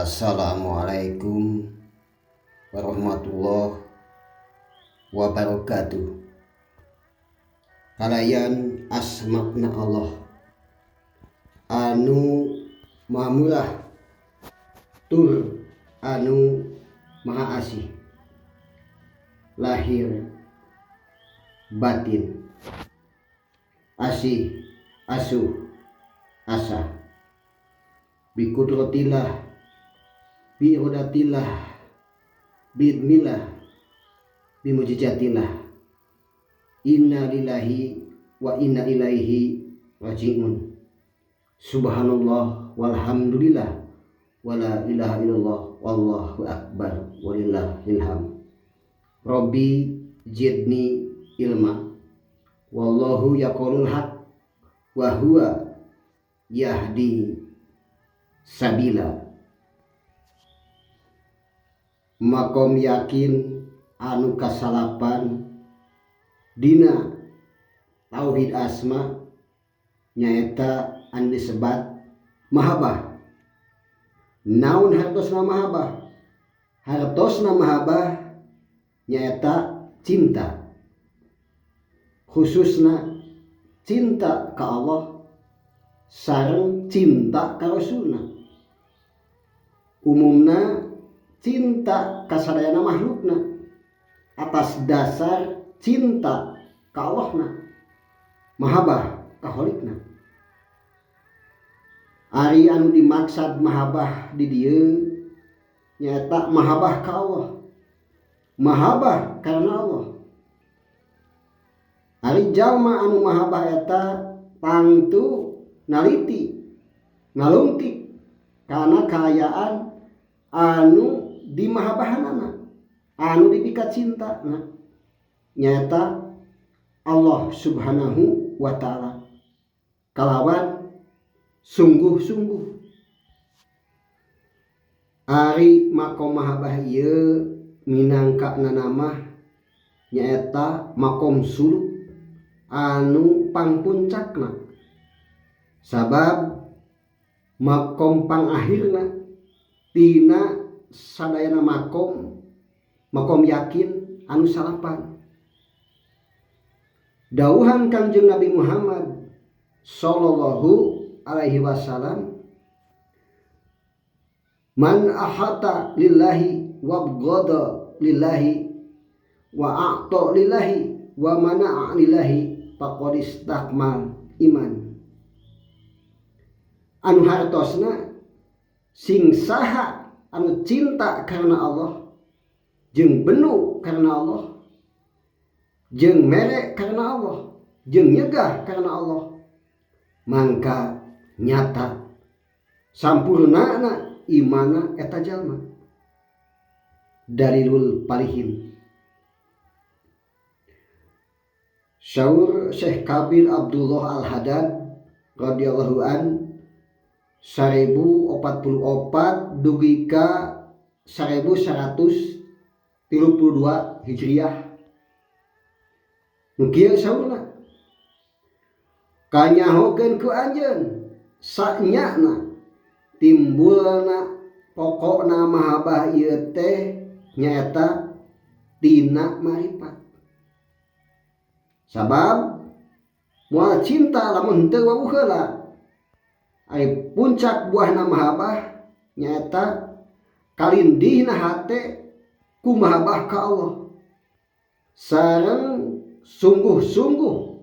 Assalamualaikum warahmatullahi wabarakatuh. Kalayan asma'na Allah anu maha murah tur anu maha asih lahir batin asih asuh asah bikudratillah biirodatillah biidmillah bimujizatillah inna lillahi wa inna ilaihi rajiun subhanallah walhamdulillah wala ilaha illallah wallahu akbar walillahilham Robbi zidni ilma wallahu yaqulul haq wa huwa yahdi sabila. Makom yakin anu kasalapan dina tauhid asma nyaeta anu disebat mahabbah. Naon hartosna mahabbah? Hartosna mahabbah nyaeta cinta, khususna cinta ka Allah sareng cinta ka Rasulna, umumna cinta ka sadayana makhlukna atas dasar cinta ka Allahna, mahabbah ka Kholikna. Ari anu dimaksad mahabbah di dieu nyaeta mahabbah ka Allah, mahabbah karena Allah. Ari jalma anu mahabbah eta tangtu naliti ngalungtik kana kaayaan anu dimahabbahanana, anu dipika cintana, nyaeta Allah Subhanahu wa ta'ala kalawan sungguh-sungguh. Ari makom mahabbah ieu minangka nanamah nyaeta makom suluk anu pangpuncakna, sabab makom pangakhirna tina sadayana makom makom yakin anu salapan. Dauhan Kangjeng Nabi Muhammad sallallahu alaihi wasallam, man ahata lillahi wabghada lillahi wa a'ta lillahi wa mana'a lillahi faqad istakmal iman. Anu hartosna sing saha anu cinta karena Allah, jeung benu karena Allah, jeung mere karena Allah, jeung nyegah karena Allah, mangka nyata sampurnana imana eta jalma. Dalilul palihin. Saur Syekh Kabir Abdullah Al-Haddad radhiyallahu an 1044 dugi ka 1132 Hijriah. Nu kieu saurna, kanyahokeun ku anjeun sanyana timbulna pokokna mahabbah ieu teh nyaeta tina marifat. Sabab moal cinta lamun henteu wawuh heula. Ari puncak buahna mahabbah nyaeta kalindihna hate ku mahabbah ka Allah sareng sungguh-sungguh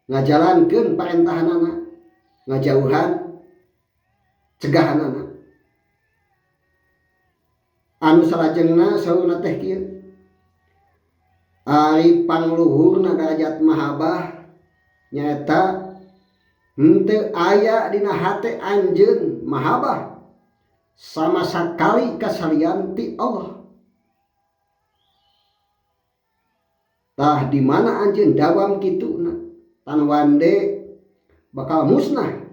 ngajalankeun parentahanana, ngajauhan cegahanana. Anu salajengna saurna teh kieu, ari pangluhurna darajat mahabbah nyaeta henteu aya dina hate anjeun mahabbah sama sakali kasalian ti Allah. Tah di mana anjeun dawam kituna tan wande bakal musnah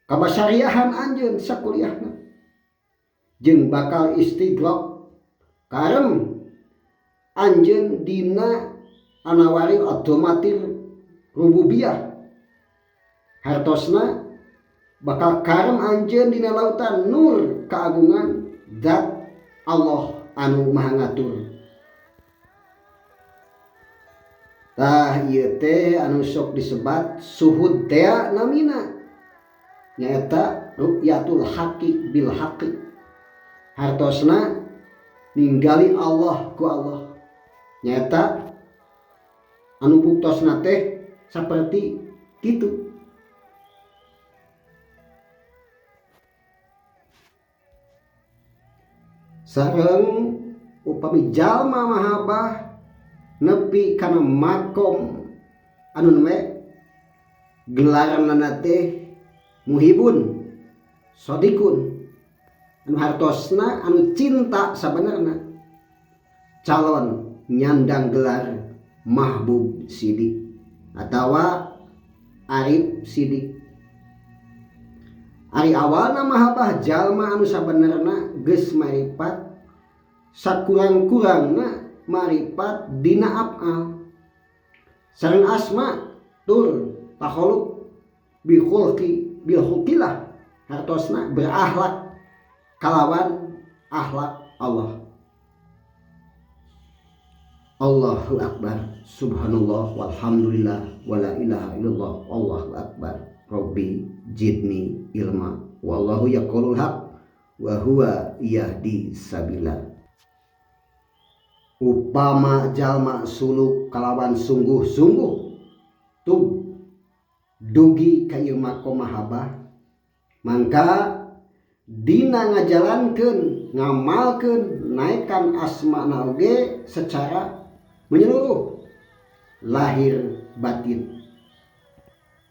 kabasariahan anjeun sakuliahna, jeung bakal istigrok karem anjeun dina anawari otomatir rububiyah. Hartosna Bakal karem anjeun dina lautan nur keagungan zat Allah anu maha ngatur. Tah ieu teh anu sok disebat suhud teh namina nyaeta ru'yatul haqi bil haqi. Hartosna ninggali Allah ku Allah. Nyaeta anu buktosna teh saperti kitu. Sareng upami jalma mahabbah nepi kana makom anu nembe gelarna teh muhibun sodikun anu hartosna anu cinta sabenerna calon nyandang gelar mahbub sidik atawa arif sidik. Ari awalna mahabbah jalma anu sabenerna geus maripat sakurang-kurangna maripat dina afal sareng asma tur takholuq bi khulqi bil khulqillah hartosna berakhlak kalawan akhlak Allah. Allahu akbar subhanallah walhamdulillah wala ilaha illallah allahu akbar rabbi jidni ilma wallahu yaqulul haq wa huwa yahdi sabila. Upama jalma suluk kalawan sungguh-sungguh tug dugi ka ieu makom mahabbah mangka dina ngajalankeun ngamalkeun naikkan asmana oge secara menyeluruh lahir batin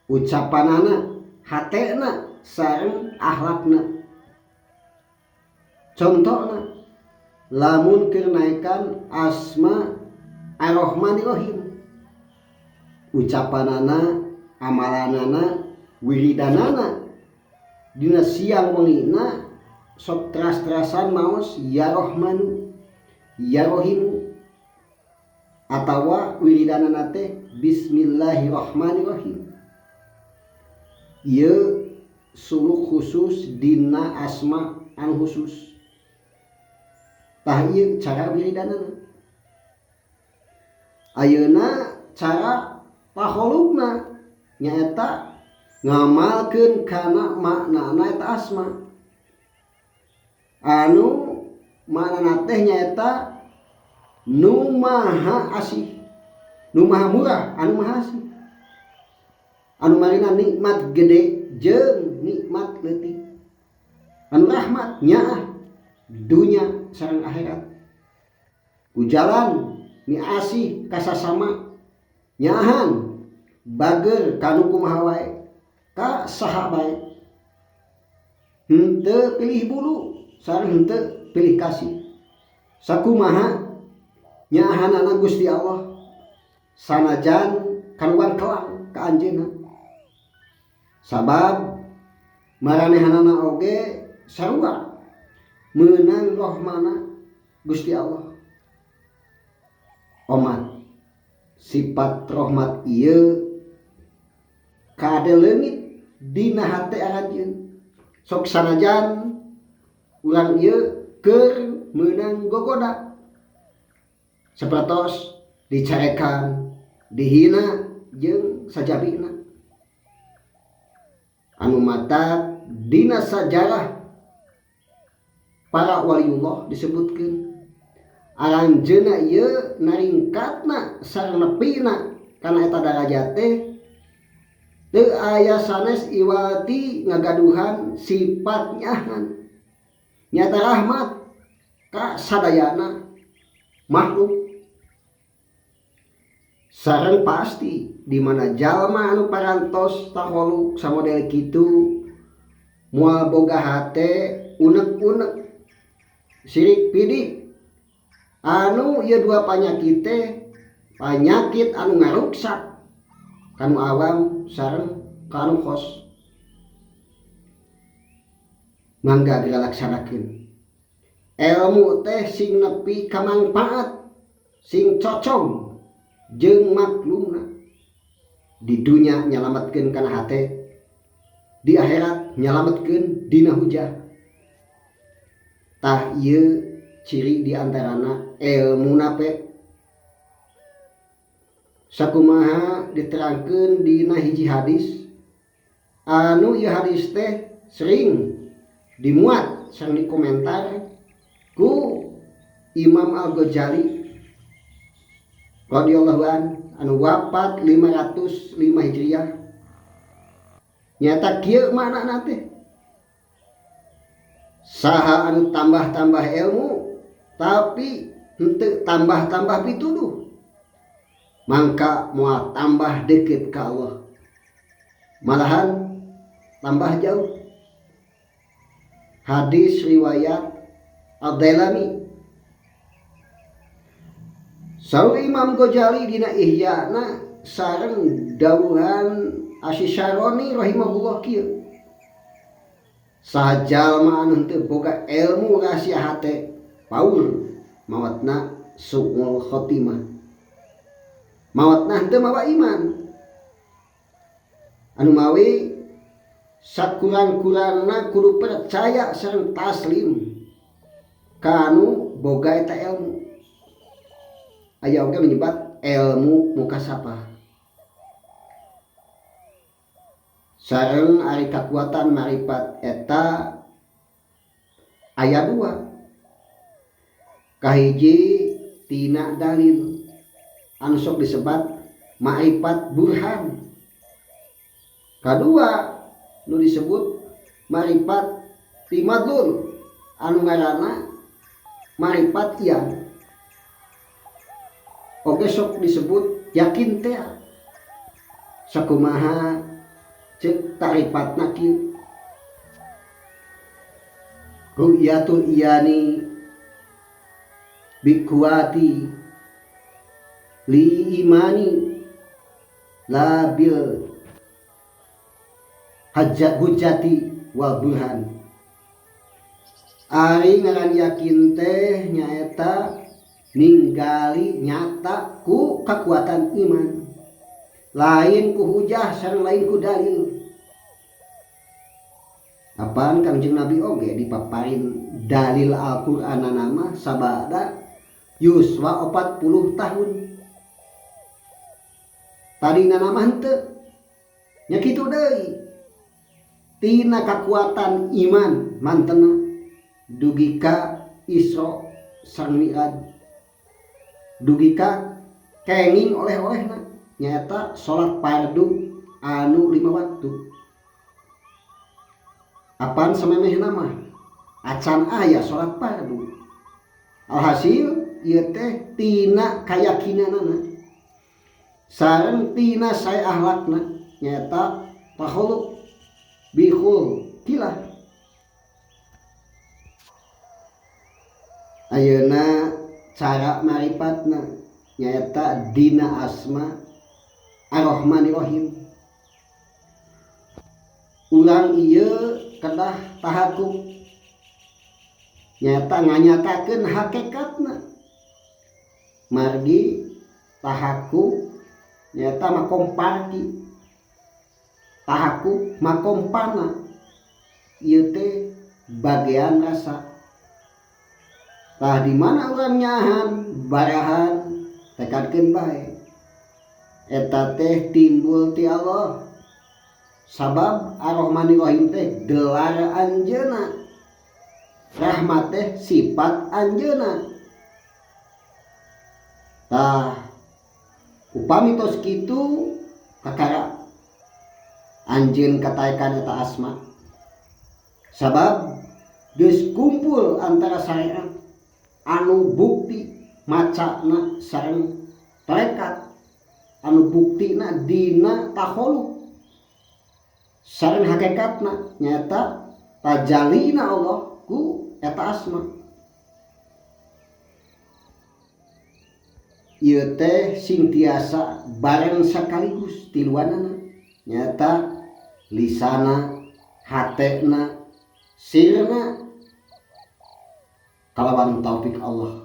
ucapanana hatena sareng akhlakna. Contohna lamun keur naekan asma Ar-Rahmanir-Rahim ucapanana amalanana wiridanana dina siang wengina sok teras-terasan maos ya Rahmanu ya Rahimu atawa wiridanana teh bismillahirrahmanirrahim. Ieu suluk khusus dina asma anu khusus. Tah ieu cara wiridanana. Ayeuna cara paholukna nyaeta ngamalkeun kana maknana eta asma. Anu maknana teh nyaeta nu maha asih, nu maha murah, anu maha asih. Anu marina nikmat gede jeung nikmat leutik. Anu rahmat nyaah dunya sareng akhirat. Ku jalan miasih kasasama nyaahan bager kanu kumaha wae ka saha bae. Henteu pilih bulu sareng henteu pilih kasih. Sakumaha nyaahanana Gusti Allah sanajan kaluan kelang ka anjeunna. Sabab maranehanana oge sarua meunang rohmana Gusti Allah. Omat sifat rahmat ieu kade leungit dina hate aranjeun. Sok sanajan urang ieu keur meunang gogoda sapertos dicarekan, dihina jeung sajabina. Anu mata dina sajarah para waliullah disebutkeun aranjeunna ieu naringkatna sareng nepina kana eta darajat teh teu aya sanes iwati ngagaduhan sifat nyahan nyata rahmat ka sadayana makhluk. Sareng pasti di mana jalma anu parantos taholuk samodel kitu moal boga hate unek-unek sirik pidik anu ieu dua panyakit teh panyakit anu ngaruksak kanu awam sareng kanu khos. Mangga dilaksanakeun ilmu teh sing nepi ka mangpaat sing cocong jeung maklumna di dunya nyalametkeun kana hate Di akhirat nyalametkeun dina hujah. Tah ieu ciri diantarana ilmu nape. Sakumaha diterangkeun dina hiji hadis anu ieu hadis teh sering dimuat sareng dikomentar ku Imam Al-Ghazali radhiyallahu an anu wafat 505 Hijriah. Nyata kieu maknana teh saha anu tambah-tambah ilmu tapi henteu tambah-tambah pituduh mangka moal tambah deukeut ka Allah, malahan tambah jauh. Hadis riwayat Ad-Dailami. Saur Imam Ghazali dina Ihyana sareng dawuhan Asy-Syaroni rahimahullah kieu, saha jalma anu henteu boga ilmu rahasia hate paur mawatna su'ul khotimah, mawatna henteu mawa iman anu mawi sakurang-kurangna kudu percaya sareng taslim kanu boga eta ilmu. Aya oge menyebat ilmu mukasabah. Sareng ari kakuatan marifat eta aya dua. Kahiji tina dalil anu sok disebat ma'rifat burhan. Kadua nu disebut ma'rifat timadlul anu ngaranna ma'rifat ian. Oge sok disebut yakin teh. Sakumaha ceuk tarifatna kieu. Ru'yatul iyani bikuati li imani la bil hujjati wal burhan. Ari ngaran yakin teh nyaeta ninggali nyata ku kekuatan iman, lain ku hujah sareng lain ku dalil. Apaan Kangjeng Nabi oge dipaparin dalil Al-Qur'an nama sabada yuswa 40 tahun. Tadina nama henteu nya kitu deui. Tina kakuatan iman mantena dugi ka Isra sareng Mi'raj, dugi ka kenging oleh-olehna nyaeta salat fardu anu 5 waktu. Apaan samemehna mah acan aya salat fardu. Alhasil ieu teh tina kayakinanana sareng tina sae akhlakna nyaeta takhuluq bihul kilah. Ayeuna cara marifatna nyaeta dina asma Ar-Rahmanir-Rahim. Urang ieu kedah tahakuk nyaeta nganyatakeun hakikatna. Margi tahakuk nyaeta makom parki, tahakuk makom pana, ieu teh bagian rasa. Tah di mana urang nyahan barahan tekadkeun bae eta teh timbul ti Allah. Sabab Ar-Rahmanir-Rahim teh gelar anjeunna, rahmat teh sifat anjeunna. Tah upami tos kitu kakara anjeun kataekan eta asma, sabab geus kumpul antara syariat anu bukti macana sareng tarekat, anu buktina dina takholuq sareng hakikatna nyaeta tajalina Allah ku eta asma. Ieu teh sing tiasa bareng sekaligus tiluanana nyaeta lisana, hatena, sirna kalawan taufik Allah.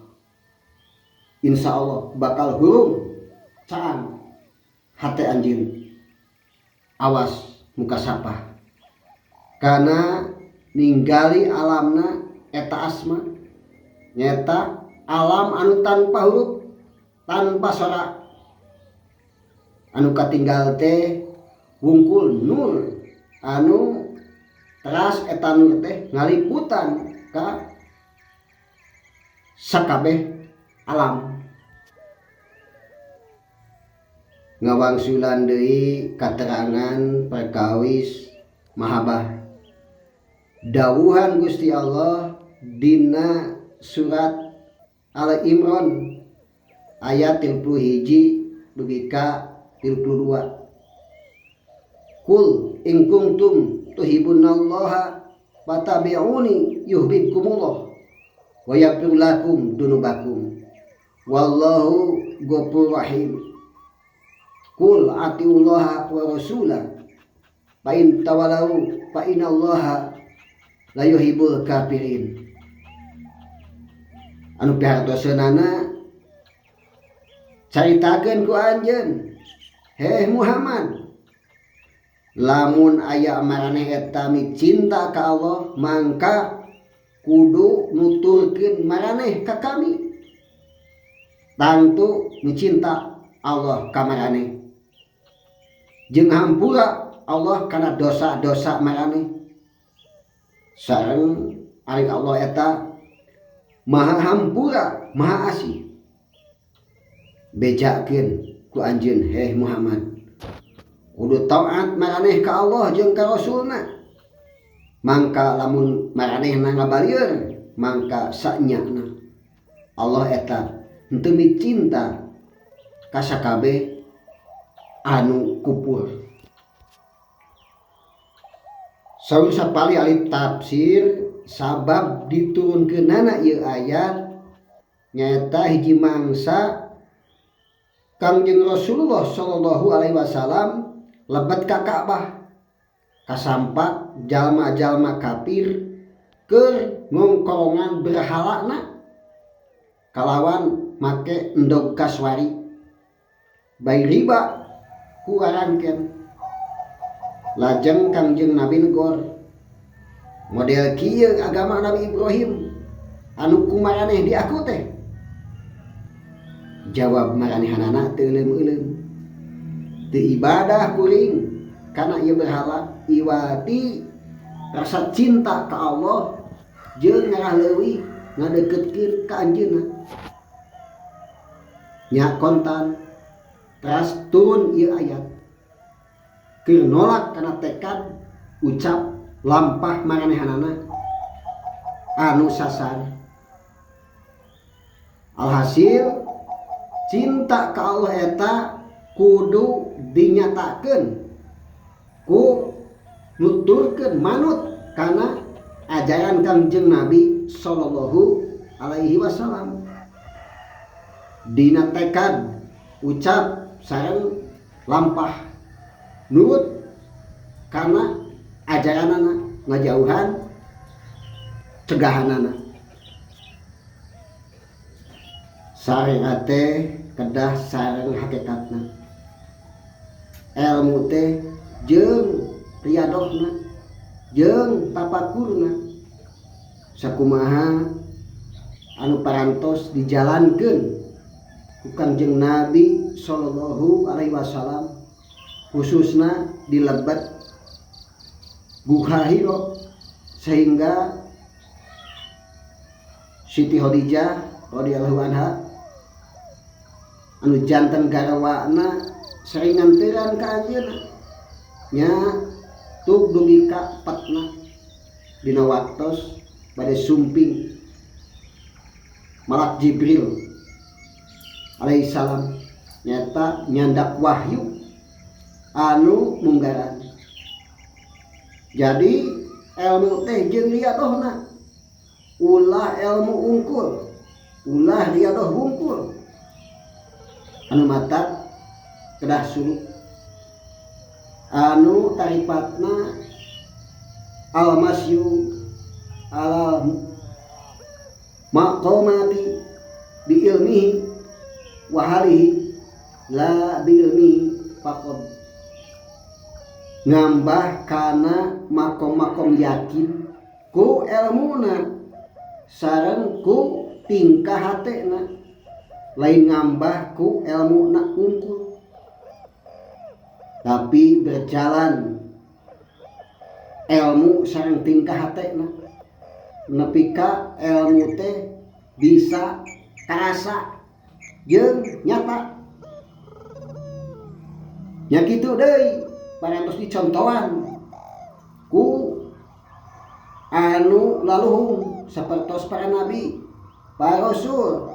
Insya Allah bakal hurung caang hate anjeun. Awas muka sapah. Kana ninggali alamna eta asma nyata alam anu tanpa huruf tanpa sora anu katinggal teh wungkul nur anu teras eta nur teh ngaliputan ka sakabeh alam. Ngawangsulan deui katerangan perkawis mahabbah dawuhan Gusti Allah dina surat Al-Imran ayat 31 dugi ka 32. Qul in kuntum tuhibbunallaha fattabi'uni yuhibbukumullah wa yaghfir lakum dzunubakum wallahu ghafurur rahim. Qul atiullaha wa rasulah fa in tawallaw fa innallaha la yuhibbul kafirin. Anu pihartoseunana caritakeun ku anjeun, heh Muhammad, lamun aya maraneh eta micinta ka Allah mangka kudu nuturkeun maraneh ka kami, tangtu micinta Allah ka maraneh jeung hampura Allah kana dosa-dosa maraneh. Sareng ari Allah eta maha hampura maha asih. Bejakeun ku anjeun heh Muhammad, kudu taat maraneh ka Allah jeung ka Rasulna, mangka lamun maranehna ngabalieur mangka sanyana Allah eta henteu micinta ka sakabeh anu kupur. Saur sapali alif tafsir sabab diturunkeunana ieu ayat nyaeta hiji mangsa Kangjeng Rasulullah sallallahu alaihi wasallam lebet ka Ka'bah kasampak jalma-jalma kafir keur ngongkorongan berhalana kalawan make endog kaswari bai riba ku arangken. Lajeng Kangjeng Nabi negor model kieu agama Nabi Ibrahim anu kumaraneh diaku teh. Jawab maranehanana teu euleum-euleum, teu ibadah kuring kana ieu berhala iwati rasa cinta ka Allah jeung ngarah leuwih ngadeukeutkeun ka anjeunna. Nya kontan teras turun ieu ayat keur nolak kana tekad ucap lampah maranehanana anu sasar. Alhasil cinta ka Allah eta kudu dinyatakeun ku nuturkeun manut kana ajaran Kangjeng Nabi sallallahu alaihi wasallam. Dina tekad ucap sareng lampah nurut kana ajaranana ngajauhan cegahanana. Syariat teh kedah sareng hakikatna, ilmu teh jeung riadohna jeung tapakurna sakumaha anu parantos dijalankeun ku Kangjeng Nabi sallallahu alaihi wasallam khususna di lebet Guha Hira, sehingga Siti Khadijah radhiyallahu anha anu janten garawana sering nganteran ka anjeunna nya tug dugi ka patna dina waktos bade sumping Malak Jibril alaihi salam nyata nyandak wahyu anu munggaran. Jadi ilmu teh jeung riadohna, ulah ilmu unggul, ulah riadoh wungkul anu mata kedah suluk anu taripatna almasyu ala maqamati bi ilmihi wa halihi la bi ilmihi faqad. Ngambah kana makom-makom yakin ku elmuna sareng ku tingkah hatena, lain ngambah ku elmuna unggul, tapi berjalan ilmu sareng tingkah hatena nepi ka ilmu teh bisa karasa jeung nyata. Nya kitu deui parantos dicontohan ku anu laluhung sapertos para nabi, para rasul,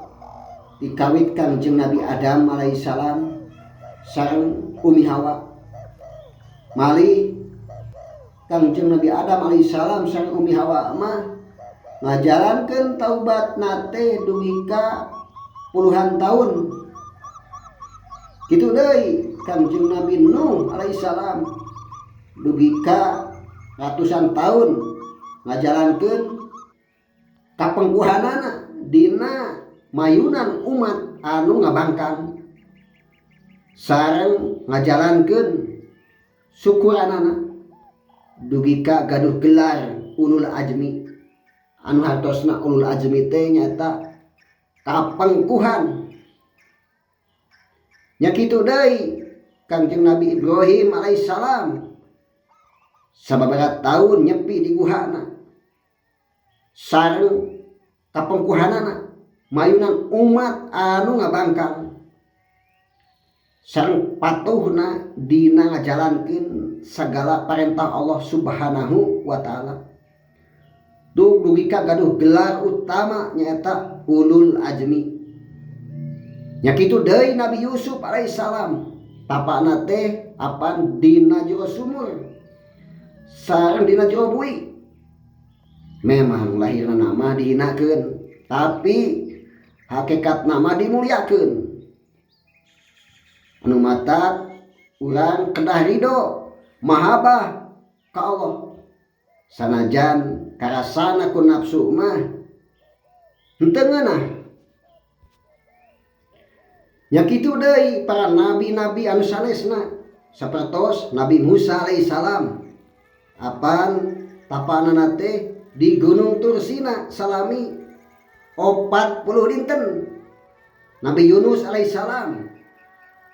dikawit Kangjeng Nabi Adam alaihissalam sareng Umi Hawa. Malih Kangjeng Nabi Adam alaihissalam sareng Umi Hawa mah ngajalankeun taubatna teh dugi ka puluhan tahun. Kitu deui Kangjeng Nabi Nuh alaihissalam dugi ka ratusan tahun ngajalankeun kapengkuhanana dina mayunan umat anu ngabangkang sareng ngajalankeun syukuranana dugi ka gaduh gelar ulul azmi. Anu hartosna ulul azmi teh nyaeta kapengkuhan. Nya kitu deui Kangjeng Nabi Ibrahim alaihissalam sababaraha tahun nyepi di guhana sareng kapengkuhanana mayunan umat anu ngabangkang sareng patuhna dina ngajalankeun sagala parentah Allah Subhanahu wa taala. Dugi ka gaduh gelar utama nyaeta ulul azmi. Nya kitu deui Nabi Yusuf alaihissalam tapana teh apan dina jero sumur sareng dina jero bui. Memang lahirna nama dihinakeun, tapi hakikat nama dimuliakeun. Anu matak urang kedah ridho mahabbah ka Allah sanajan karasana ku nafsu mah henteu ngeunah. Nya kitu deui para nabi-nabi anu sanesna sapertos Nabi Musa alaihissalam apan tapanana teh di Gunung Tursina salami 40 dinten. Nabi Yunus alaihissalam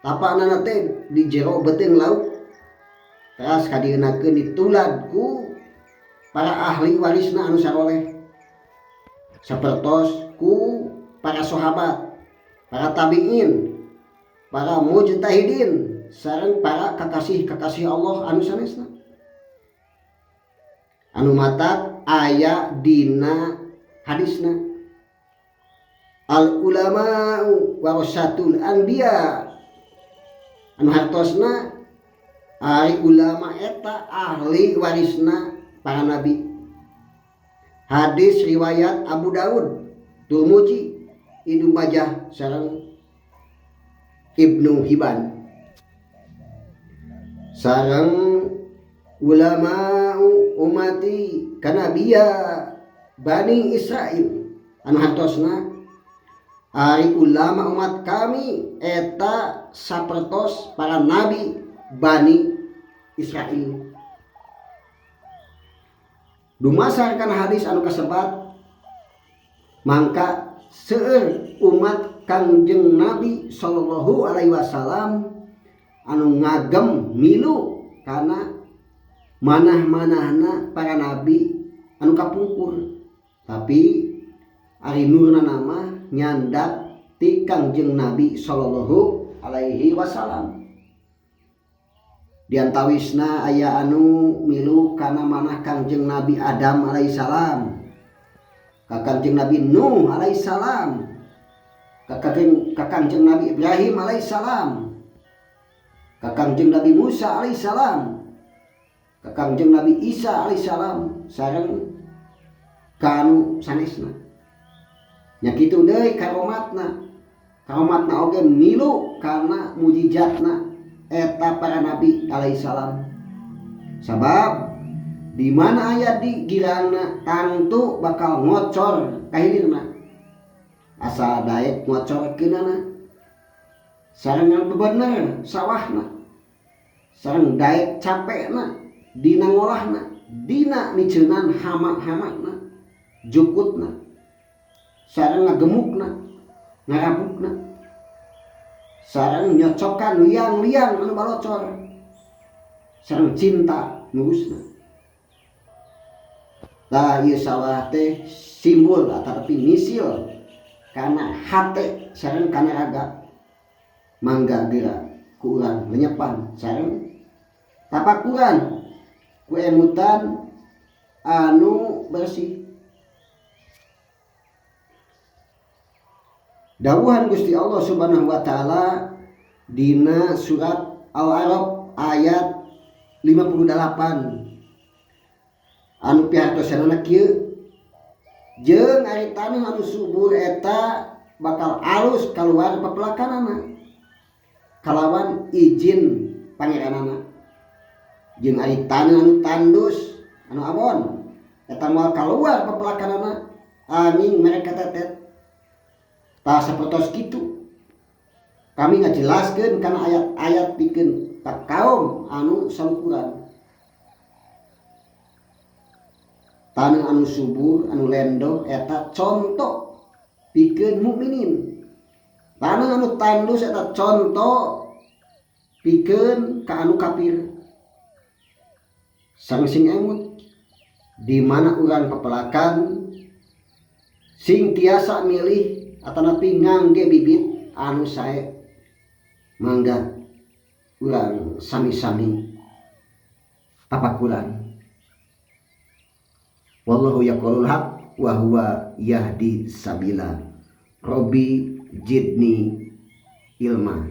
tapanana teh di jero beuteung laut teras kadieunakeun ditulad ku para ahli warisna anu saroleh sapertos ku para sahabat, para tabiin, para mujtahidin sareng para kakasih-kakasih Allah anu sanesna. Anu matak aya dina hadisna al ulama'u warasatul anbiya, anu hartosna ari ulama eta ahli warisna para nabi. Hadis riwayat Abu Daud, Tirmizi, Ibnu Majah sareng Ibnu Hibban. Sareng ulama umati kanabiya Bani Israil, anu hartosna ari ulama umat kami eta sapertos para nabi Bani Israil. Dumasar kana hadis anu kasebat mangka seueur umat Kangjeng Nabi sallallahu alaihi wasallam anu ngagem milu kana manah-manahna para nabi anu kapungkur, tapi ari nurna nama nyandak ti Kangjeng Nabi sallallahu alaihi wasallam. Diantawisna aya anu milu kana manah Kangjeng Nabi Adam alaihissalam, ka Kangjeng Nabi Nuh alaihissalam, ka Kangjeng Nabi Ibrahim alaihissalam, ka Kangjeng Nabi Musa alaihissalam, ka Kangjeng Nabi Isa alaihissalam sareng ka anu sanesna. Nya kitu deui karomatna. Karomatna oge milu kana mujizatna eta para nabi alaihissalam. Sabab di mana aya di girangna tangtu bakal ngocor kahilirna. Asa daek ngocorkeunana sareng bebener sawahna. Sareng daek capekna dina ngolahna, dina miceunan hama-hamana, jukutna, sareng ngagemukna, ngarabukna, sareng nyocokan liang-liang anu balocor, sareng cinta ngurusna. Tah ieu sawah teh simbol ataupun misil kana hate sareng kana raga. Mangga geura ku urang lenyepan sareng tapakuran ku emutan anu bersih. Dawuhan Gusti Allah Subhanahu wa taala dina surat Al-A'raf ayat 58 anu pihartosanana kieu, jeung ari taneuh anu subur eta bakal alus kaluar pepelakanana kalawan izin pangeranana, jeung ari taneuh anu tandus anu awon eta moal kaluar pepelakanana angin mereka tetet. Tah sapertos kitu kami ngajelaskeun kana ayat-ayat pikeun ka kaum anu salukuran. Taneuh anu subur anu lendo eta contoh pikeun mukminin. Taneuh anu tandus eta contoh pikeun ka anu kafir. Sareng sing emut di mana urang pepelakan sing tiasa milih atanapi ngangge bibit anu sae. Mangga urang sami-sami tapakuran. Wallahu yaqulul haq wa huwa yahdi sabila. Robbi zidni ilma.